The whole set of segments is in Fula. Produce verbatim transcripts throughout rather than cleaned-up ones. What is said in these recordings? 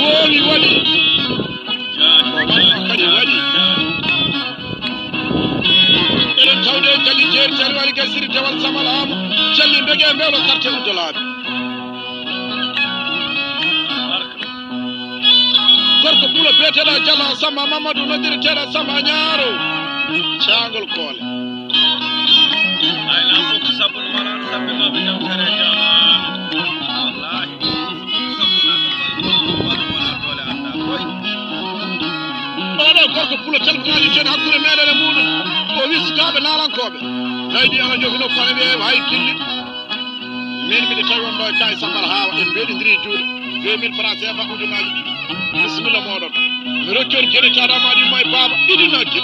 Woowi waɗi. Kadi waɗi. Eɗen tawde en jali jeeri jali waɗi gasiri dewal Samal Aamo. Jalli mbege mbewlo karte uddolaaɓe. Gorko pulo biyeteeɗo Jalla Samba Mamadou noddirteeɗo Samba Ñaaro. Caangol koole. Ay, lan ko sabun wala sabbi ma be jam kare jama. Wallahi. Oɗo gorko pulo telfinaji joni hakkunde meɗen e muɗum. O wi sukaaɓe naalankooɓe. Leydi ana jogino kono ɓe wawi gilli. Min miɗo tawi on ɗo e Kaye Sambara Hawa, en mbeɗidiri juuɗe. Deux mille francs C F A, ujunaji ɗiɗi. Bisimilla moɗon. Mi rokki on jeni taɗa maɗi ma e baaba. Ɗiɗi nagge.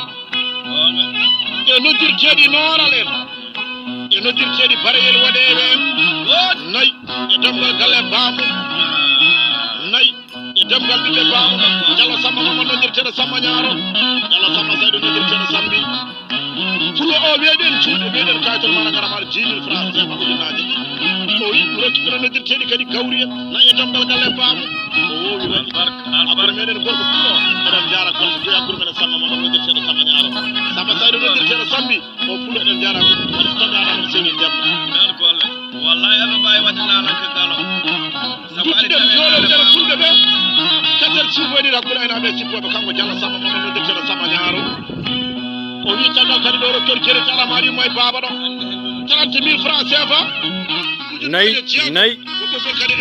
E noddirteeɗi nooral en. E noddirteeɗi bareyel waɗeeɓe en. Nayi e damgal galle baamu. Nayi e damgal ɓiɓɓe baamu. Jalo Samba Mama noddirteeɗo Samba Ñaaro. Jalo Samba Saydu noddirteeɗo Sambi. Pulo o weeɗen cuuɗe, weeɗen kayitol mana ngara maɗa dix mille francs, seeɗa ujunnaaje ɗiɗi. O wi, rokki kono noddirteeɗi kadi gawri en. Nayi e damgal galle baamu. O woowi waɗi. Albarka, albarka. Hakkunde meɗen gorko pulo. Eɗen njaara kono so joyi hakkunde meɗen Samba Mama noddirteeɗo Samba Ñaaro. Samba Saydu noddirteeɗo Sambi. O pulo eɗen njaara ko. Kadi tagaɗa mo seni ndemma. Nan golle. Wallahi aɓe mbawi wadde nalanka galo. Duttuɗen jooɗoɗen fulɓe ɓe. Katel sippoyde hakkunde aynaaɓe e sippooɓe, kanko Jalla Samba Mama noddirteeɗo Samba Ñaaro. O wi caggal kadi ɗo rokkel jere tala maɗi mo e baaba ɗo. Trente mille francs C F A. Nayi, nayi. Ko ɓoggol kadi